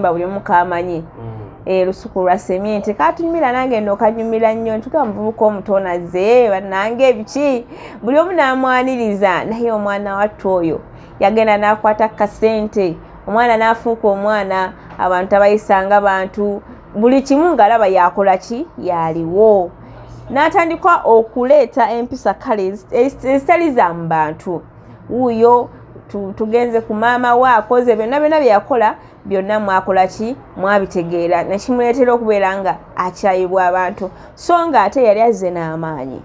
Akayimba buli omu kamanyi. Lusuku lwa sementi katunyumira, nange nno kanyumira nnyo. Ntuka muvubuka omutonaze bannange biki, buli omu n'amwaniriza, naye omwana wattu oyo yagenda n'akwata kasente, omwana n'afuuka omwana, abantu abayisanga bantu, buli kimu ng'alaba yakola ki, yaliwo, n'atandika okuleeta empisa kale ezitali za mu bantu. Wuuyo tugenze ku maama we, akoze byonna byonna bye yakola byonna, mwakola ki, mwabitegeera, nekimuleetera okubeera nga akyayibwa abantu, so nga ate yali azze n'amaanyi.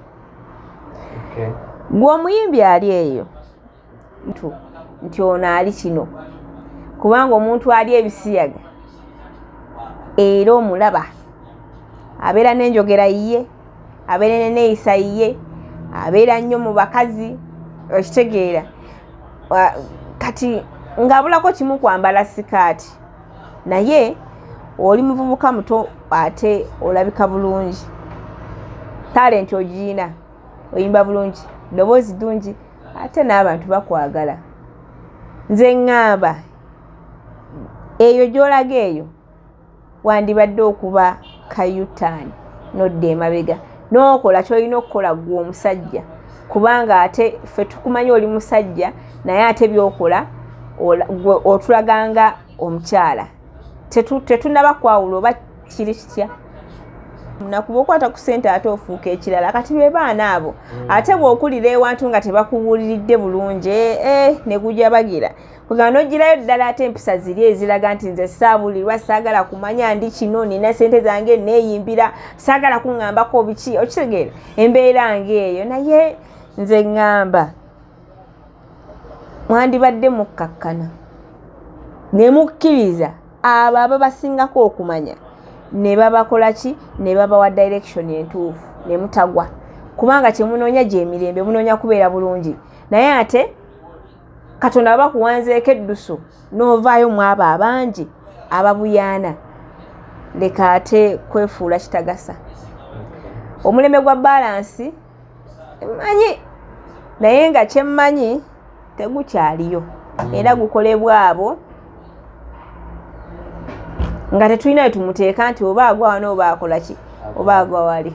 Gwe omuyimbi ali eyo nti ono ali kino, kubanga omuntu ali ebisiyaga era omulaba abeera n'enjogera yiye, abeera neneeyisa yiye, abeera nnyo mu bakazi, okitegeera? Kati ng'abulako kimu, kwambala sikaati, naye oli muvubuka muto ate olabika bulungi, talenti ogiina, oyimba bulungi, ddoboozi ddungi, ate n'abantu bakwagala. Nze ŋŋamba eyo gy'olaga eyo wandibadde okuba ka U-turn, nodda emabega n'okola kyolina okukola gwe omusajja, kubanga ate ffe tukumanyi oli musajja, naye ate byokola gwe otulaganga omukyala. Tetunaba kwawula oba kiri kitya, nakuba okwata ku ssente ate ofuuka ekirala. Kati be baana abo, ate bw'okulira ewantu nga tebakubuuliridde bulungi, ne gujja bagira kugamba nogirayo ddala, ate empisa ziri eziraga nti nze saabulirwa, saagala kumanya, ndi kino, nina sente zange, neeyimbira, saagala kuŋŋambako biki, okitegeera? Embeera ng'eyo. Naye nze ŋŋamba mwandibadde mukkakkana ne mukkiriza abo ababasingako okumanya ne babakola ki, ne babawa direction entuufu, ne mutagwa, kubanga kyemunoonya gyemirembe, munoonya kubeera bulungi. Naye ate Katonda aba kuwanzeeko eddusu n'ovaayo mu abo abangi ababuyaana, leka ate kwefuula kitagasa. Omulembe gwa balance manyi, naye nga kyemmanyi tegukyaliyo, era gukolebwa abo nga tetulina we tumuteeka nti oba agwa wano oba akola ki oba agwa wali.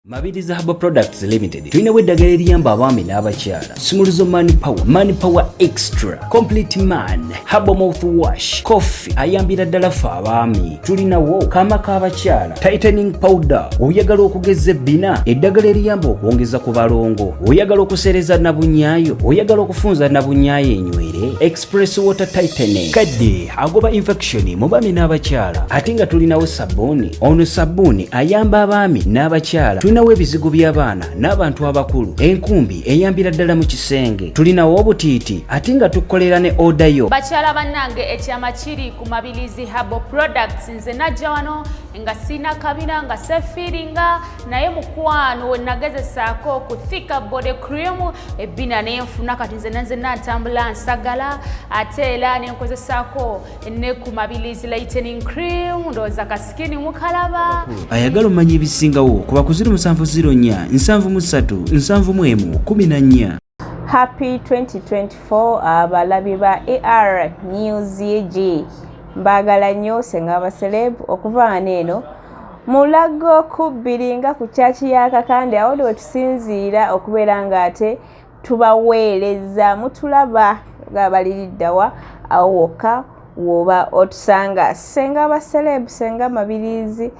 Mabirizi Herbal Products Limited tulinawo eddagala eriyamba abaami n'abakyala: Sumuluzo Man Power, Man Power Extra, Complete Man, Herbal Mouth Wash, Coffee ayambira ddala ffe abaami. Tulinawo kaama k'abakyala, Tightening Powder, oyagala okugeza ebbina, eddagala eriyamba okwongeza ku balongo, oyagala okuseereza nabunyaayo, oyagala okufunza nabunyaayo enywere, Express Water Tightening, kadde agoba infection mu baami n'abakyala. Ate nga tulinawo sabbuuni, ono sabbuuni ayamba abaami n'abakyala. Tulinawo ebizigo by'abaana n'abantu abakulu, enkumbi eyambira ddala mu kisenge, tulinawo obutiiti, ate nga tukolera ne order yo. Bakyala bannange, ekyama kiri ku Mabilizi Herbal Products. Nze najja wano nga sina kabina, nga sefiiringa, naye mukwano we nagezesaako ku Thicker Body Cream, ebbina nenfuna. Kati nze nanze nantambula nsagala, ate era nenkozesaako ne ku Mabilizi Lightening Cream, ndowooza ka skin mukalaba. Ayagala omanya ebisingawo kuba ku 0704 73 71 14. Happy 2024 abalabi ba AR News UG, mbaagala nnyo. Senga aba celeb okuva wano eno Mulago ku bbiri nga ku kyaki ya Kakande, awo we tusinziira okubeera nga ate tubaweereza. Mutulaba nga baliriddawa awo wokka woba otusanga. Senga aba celeb, Senga Mabirizi,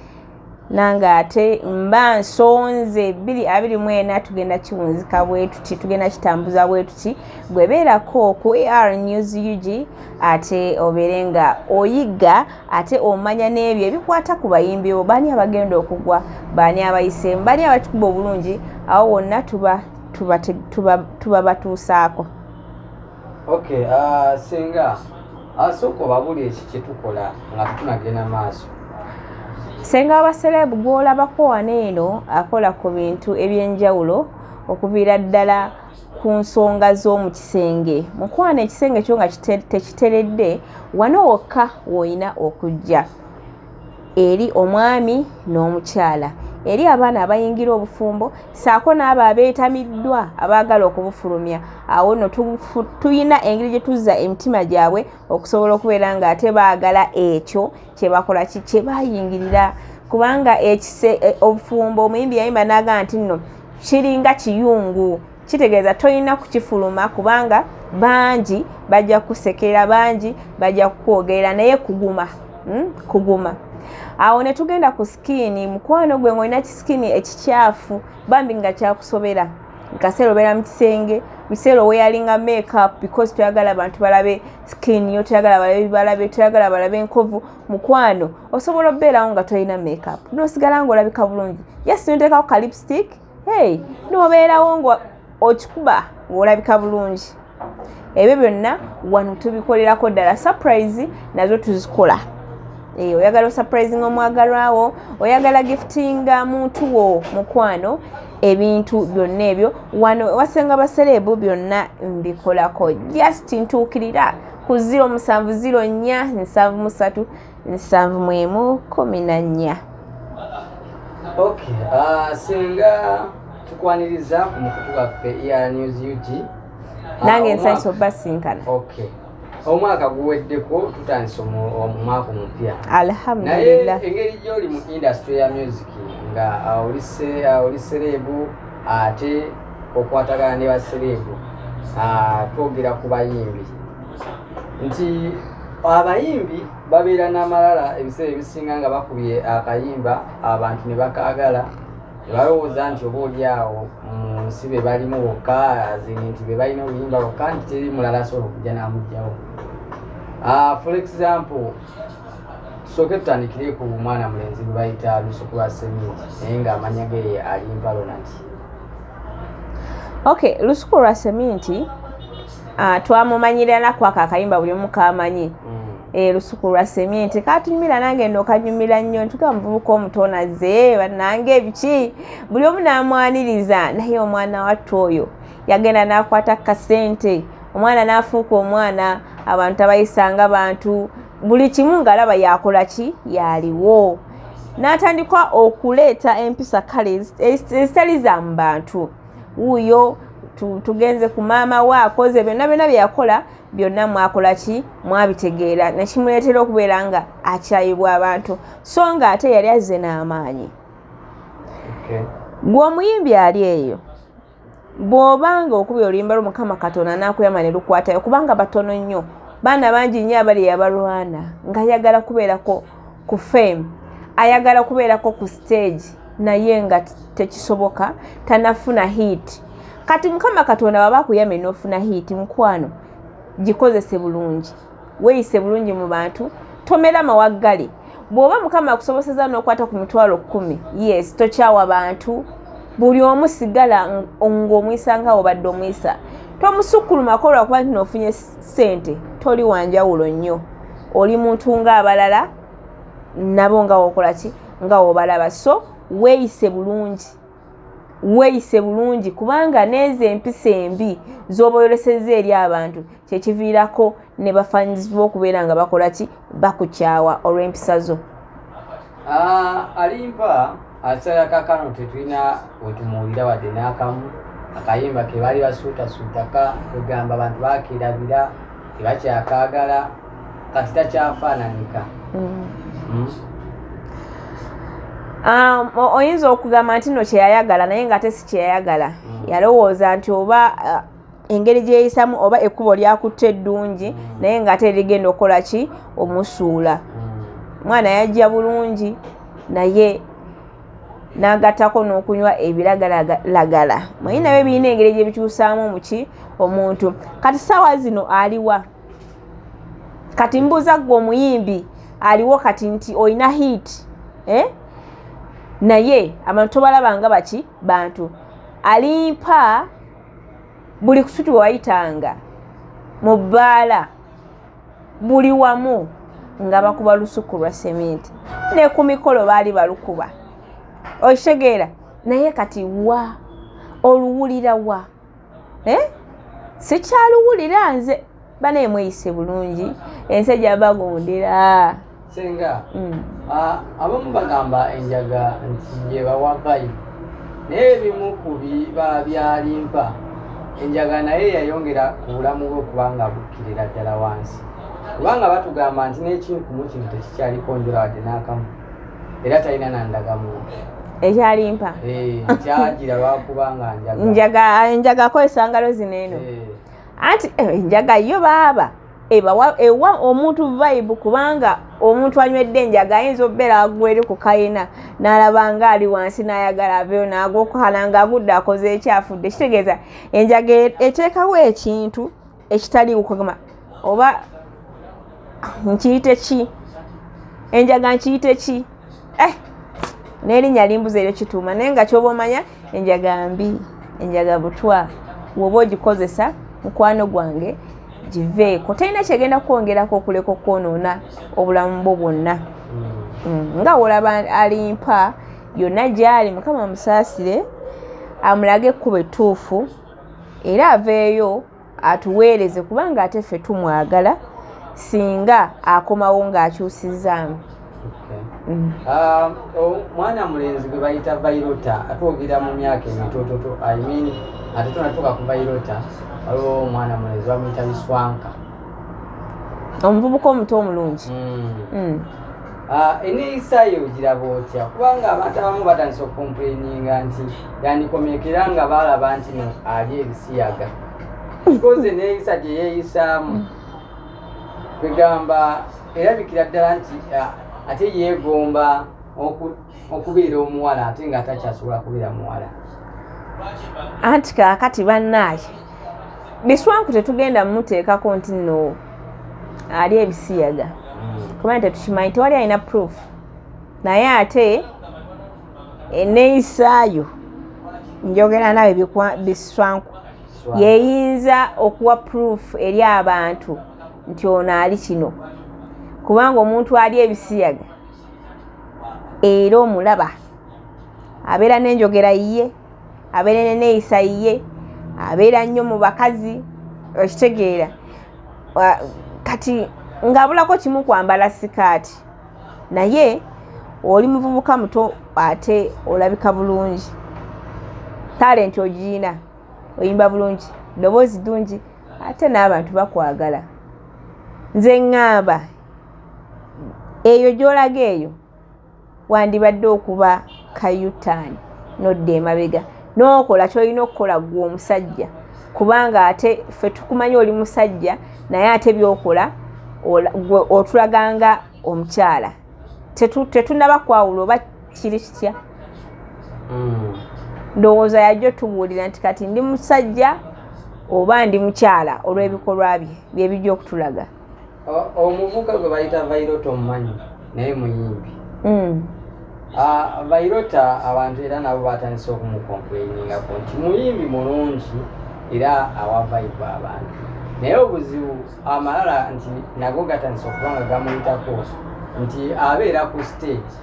nange ate mba nsonze 2024, tugenda kiwunzika bwe tuti, tugenda kitambuza bwe tuti. Gwebeerako ku AR News UG, ate obeere nga oyiga, ate omanya n'ebyo ebikwata ku bayimbi bo, baani abagenda okugwa, baani abayiseemu, baani abakikuba obulungi, awo wonna tuba tuba batuusaako. Okay, Senga, asooka obabuli eki kyetukola nga tetunagenda maaso. Senga aba celeb gw'olabako wano eno akola ku bintu ebyenjawulo, okuviira ddala ku nsonga z'omu kisenge. Mukwano, ekisenge kyo nga tekiteredde, wano wokka w'olina okujja. Eri omwami n'omukyala, eri abaana abayingira obufumbo saako n'abo abeetamiddwa abaagala okubufulumya. Awo nno tulina engeri gye tuzza emitima gyabwe okusobola okubeera nga ate baagala ekyo kye bakola ki kye bayingirira, kubanga ekise e, obufumbo omuyimbi yayimba n'agamba nti nno kiringa kiyungu, kitegeeza tolina kukifuluma kubanga bangi bajja kukusekerera, bangi bajja kukwogerera, naye kuguma, Kuguma. Awo ne tugenda ku skin. Mukwano gwe ng'olina kisikini ekikyafu bambi nga kyakusobera, kaseera obeera mu kisenge, biseera oweyalinga makeup because toyagala abantu balabe skin yo, toyagala balabe balabe, toyagala balabe enkovu. Mukwano, osobola obeerawo nga tolina makeup nosigala ng'olabika bulungi. Yes, noteekako ka lipstick, hey, nobeerawo nga okikuba ng'olabika bulungi. Ebyo byonna wano tubikolerako ddala. Surprise nazo tuzikola. Eh, oyagala osurprisinga omwagalwawo, oyagala giftinga muntu wo, mukwano, ebintu byonna ebyo wano wasenga basereebu byonna mbikolako. Just ntuukirira ku 0704 73 71 14. Okay, singa tukwaniriza ku mukutu gwaffe ER News UG. Nange nsanyusa obasinkana. Okay, omwaka guweddeko, tutandise omwaka omupya. Alhamdulillah. Naye engeri gyoli mu industry ya music nga oli celeb ate okwatagana ne baceleb, twogera ku bayimbi nti abayimbi babeera n'amalala ebiseera ebisinga nga bakubye akayimba abantu ne bakaagala, ne balowooza nti oba oli awo mu nsi be balimu bokka, azini nti be balina oluyimba bokka, nti teri mulala asobola okujja n'amugjawo. For example, tusooke tutandikire ku mwana mulenzi gwe bayita Lusuku lwa Seminti, naye ng'amanya ge Alimpa Ronald. Okay, Lusuku lwa Seminti, twamumanyira nakwako akayimba buli omu kamanyi. Lusuku lwa Seminti katunyumira, nange nno kanyumira nnyo. Ntuka muvubuka omutonaze bannange ebiki, buli omu n'amwaniriza, naye omwana wattu oyo yagenda n'akwata kasente, omwana n'afuuka omwana, abantu abayisanga bantu, buli kimu ng'alaba yakola ki yaliwo, n'atandika okuleeta empisa kale ezitali za mu bantu. Wuuyo tugenze ku maama we, akoze byonna byonna bye yakola byonna, mwakola ki, mwabitegeera, nekimuleetera okubeera nga akyayibwa abantu, so nga ate yali azze n'amaanyi. Gwe omuyimbi ali eyo, bw'obanga okubya oluyimba lwo, Mukama Katonda n'akuyamba ne lukwatayo, kubanga batono nnyo, baana bangi nnyo abali abalwana ng'ayagala kubeerako ku fame, ayagala kubeerako ku stage, naye nga tekisoboka, tanafuna hit. Kati Mukama Katonda waba akuyamye n'ofuna hit, mukwano, gikozese bulungi, weeyise bulungi mu bantu, tomera mawaggali. Bw'oba Mukama akusoboseza n'okwata ku 100,000, yes, tokyawa bantu. Buli omu sigala ng'omuyisa nga obadde omuyisa, tomusukkulumako lwakuba nti noofunye ssente. Toli wanjawulo nnyo, oli muntu ng'abalala nabo nga wokola ki nga wobalaba. So weeyise bulungi, weeyise bulungi, kubanga n'ezo empisa embi z'oba oyolesezza eri abantu kyekiviirako ne bafaanyizibwa okubeera nga bakola ki, bakukyawa olw'empisa zo. Alimpa aseera kakano tetulina wetumuwulira wadde n'akamu akayimba ke baali basuutasuutaka, kwegamba abantu bakerabira, tebakyakaagala, kati takyafaananika. Oyinza okugamba nti no kyeyayagala, naye nga ate si kyeyayagala. Yalowooza nti oba engeri gyeyisamu oba ekkubo lyakutte eddungi, naye nga ate ligenda okukola ki, omusuula. Mwana yajja bulungi, naye n'agattako n'okunywa ebiragalalagala. Manyi nabyo birina engeri gye bikyusaamu muki omuntu. Kati saawa zino aliwa? Kati mbuuza ggwe omuyimbi aliwo kati nti olina hit, eh? Naye abantu tobalaba nga baki bantu. Alimpa buli kusuti wayitanga mu bbaala, buli wamu nga bakuba Lusuku lwa Seminti, ne ku mikolo baali balukuba, okitegeera? Naye kati wa oluwulira wa, eh? Sikyaluwulira nze. Banaye mweyise bulungi, ensi ejja bagondera. Senga, abamu bagamba enjaga nti yebawa vibe, naye ebimu ku biba byalimpa enjaga naye yayongera ku bulamu bwe kubanga bukkirira ddala wansi, kubanga batugamba nti n'ekinkumu kino tekikyaliko njola wadde n'akamu, era talina nandagamuntu. Ekyalimpa? Eh, kyagira lwakubanga njaga. Enjaga akozesa ngalo zino eno. Anti enjaga yo baaba ewa omuntu vibe, kubanga omuntu anywedde enjaga ayinza okubeera waggulu eri ku kayina n'alaba nga ali wansi n'ayagala aveeyo n'agwa okuhala nga agudde akoze ekyafudde. Kitegeeza enjaga eteekawo ekintu ekitali kugamba oba nkiyite ki, enjaga nkiyite ki, n'erinnya limbuza eryo kituuma, naye nga kyoba omanya enjaga mbi, enjaga butwa. Woba ogikozesa, mukwano gwange, giveeko, terina kyegenda kwongerako okuleka okwonoona obulamu bwo bwonna. Nga wolaba alimpa yonna gyali, Mukama musaasire amulage ekkubo ettuufu era aveeyo atuweereze, kubanga ate ffe tumwagala singa akomawo ng'akyusizaamu. Omwana mulenzi gwe bayita Vairota, atwogera mu myaka emitototo, I mean, ate tonatuuka ku Vairota, waliwo omwana mulenzi bamuyita Biswanka. Omuvubuka omuto omulungi. Eneeyisa yo ogiraba otya? Kubanga abantu abamu batandise okucomplaininga nti yandikomekera nga balaba nti no ali ebisiyaga, because eneeyisa gye yeeyisaamu kwegamba erabikira ddala nti ate yeegomba okubeera omuwala ate nga takyasobola kubeera muwala. Anti kaakati bannaaye Biswanku tetugenda mumuteekako nti nno ali ebisiyaga, kubanga tetukimanyi, tewali alina proof, naye ate eneeyisaayo njogera nawe Biswanku yeyinza okuwa proof eri abantu nti ono ali kino, kubanga omuntu ali ebisiyaga era omulaba abeera n'enjogera yiye, abeera neneeyisa yiye, abeera nnyo mu bakazi, okitegeera? Kati ng'abulako kimu kwambala sikaati, naye oli muvubuka muto ate olabika bulungi, talenti ogiina, oyimba bulungi, ddoboozi ddungi, ate n'abantu bakwagala. Nze ŋŋamba eyo gy'olaga eyo wandibadde okuba ka U-turn nodda emabega n'okola kyolina okukola ggwe omusajja, kubanga ate ffe tukumanyi oli musajja, naye ate byokola gwe otulaganga omukyala. Tetunaba kwawula oba kiri kitya. Ndowooza yajja otubuulira nti kati ndi musajja oba ndi mukyala olw'ebikolwa bye byebijja okutulaga. Omuvubuka gwe bayita Vairota omumanyi? Naye muyimbi. Vairota abantu era nabo batandise okumucomplainingako nti muyimbi mulungi era awa vibe abantu, naye obuzibu amalala nti nago gatandise okuba nga gamuyitako, nti abeera ku stage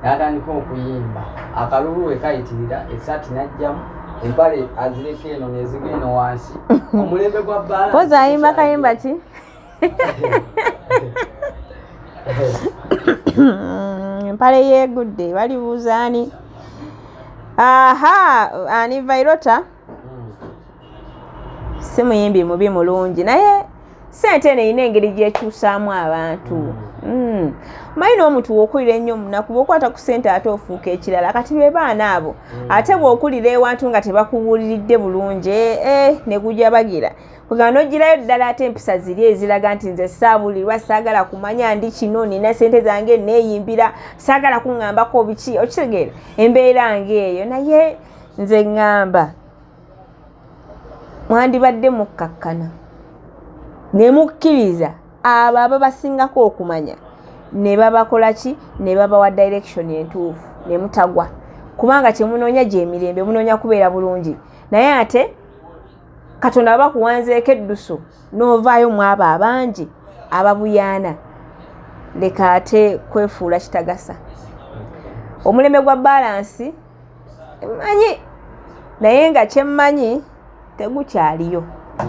n'atandika okuyimba, akalulu we kayitirira, esaati n'ajjamu, empale azireka eno neziga eno wansi, omulembe gwa bbaala. Poza ayimba kayimba ki? Empale yeegudde, balibuuza ani? Aha, ani? Vairota si muyimbi mubi, mulungi, naye sente eno erina engeri gyekyusaamu abantu. Manyi n'omuntu wokulira ennyo omunaku, bwokwata ku sente ate ofuuka ekirala. Kati be baana abo, ate bw'okulira ewantu nga tebakuwuliridde bulungi, ne gujabagira kugamba nogirayo ddala, ate empisa ziri eziraga nti nze saabulirwa, saagala kumanya, ndi kino, nina sente zange, neeyimbira, saagala kuŋŋambako biki, okitegeera? Embeera ng'eyo. Naye nze ŋŋamba mwandibadde mukkakkana ne mukkiriza abo ababasingako okumanya ne babakola ki, ne babawa direction entuufu ne mutagwa, kubanga kyemunoonya gyemirembe, munoonya kubeera bulungi, naye ate Katonda aba kuwanzeeko eddusu n'ovaayo mu abo abangi ababuyaana. Leka ate kwefuula kitagasa. Omulembe gwa balance manyi, naye nga kyemmanyi tegukyaliyo,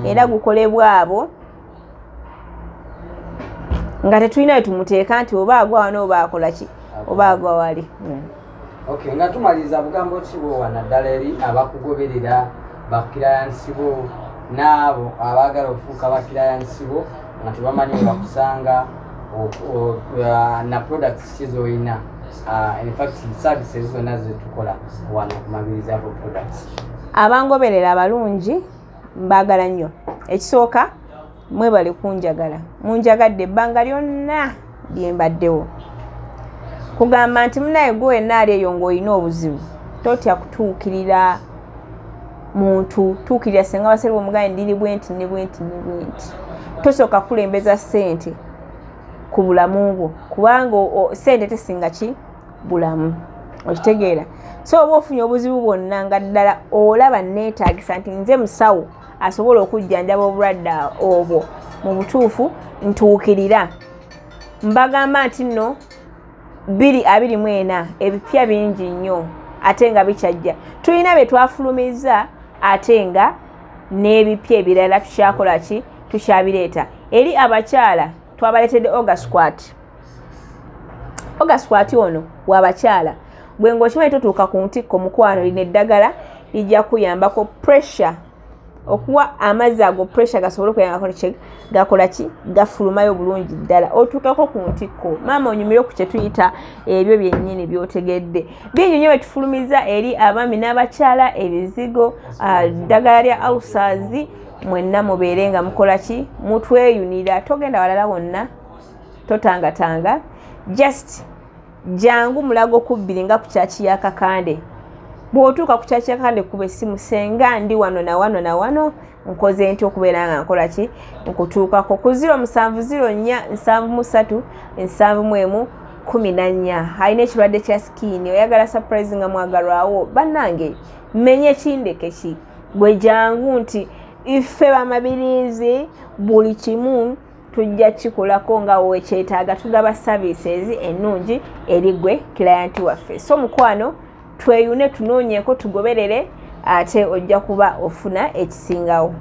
era gukolebwa abo. Nga tetulina we tumuteeka nti oba agwa wano oba akola ki oba agwa wali. Okay, nga tumaliriza, bugambo ki bwowa naddala eri abakugoberera, bakirayansi bo, n'abo abaagala okufuuka bakirayansi bo nga tebamanyi we bakusanga na products ki z'olina, in fact services zonna zetukola wano ku Mabirizi Herbal Products? Abangoberera abalungi, mbaagala nnyo. Ekisooka, mwebale kunjagala, munjagadde ebbanga lyonna lyembaddewo. Kugamba nti munaye gwe wenna ali eyo ng'olina obuzibu, totya kutuukirira muntu. Tuukirira senga basere, omugaye ndiri bwenti ne bwenti ne bwenti. Tosooka kukulembeza ssente ku bulamu bwo, kubanga ssente tesinga ki bulamu, okitegeera? So oba ofunye obuzibu bwonna nga ddala olaba neetaagisa nti nze musawo asobola okujjanjaba obulwadde obwo mu butuufu, ntuukirira. Mbagamba nti nno 2024 ebipya bingi nnyo ate nga bikyajja. Tulina bye twafulumiza ate nga n'ebipya ebirala tukyakola ki, tukyabireeta. Eri abakyala twabaleetedde Ogasquat. Ogasquat ono wabakyala, gwe ng'okimanyi totuuka ku ntikko, mukwano, lino eddagala lijja kuyambako pressure, okuwa amazzi ago pressure gasobole okubeera nga gakola ki, gafulumayo bulungi ddala, otuukeko ku ntikko, maama, onyumire ku kyetuyita ebyo byennyini byotegedde. Bingi nnyo betufulumiza eri abaami n'abakyala, ebizigo, ddagala lya ulcers. Mwenna mubeere nga mukola ki, mutweyunira. Togenda walala wonna, totangatanga, just jangu Mulago kubbiri nga ku kyaki ya Kakande. Bw'otuuka ku kyaki ya Kakande, kuba essimu, "Senga, ndi wano na wano na wano, nkoze nti okubeera nga nkola ki nkutuukako?" Ku 0704 73 71 14. Alina ekirwadde kya skin, oyagala surprise nga mwagalwawo, bannange, menye kindeke ki, gwe jangu nti ife Bamabirizi buli kimu tujja kikolako nga wekyetaaga. Tugaba services ennungi eri gwe client waffe. So mukwano, tweyune, tunoonyeeko, tugoberere, ate ojja kuba ofuna ekisingawo.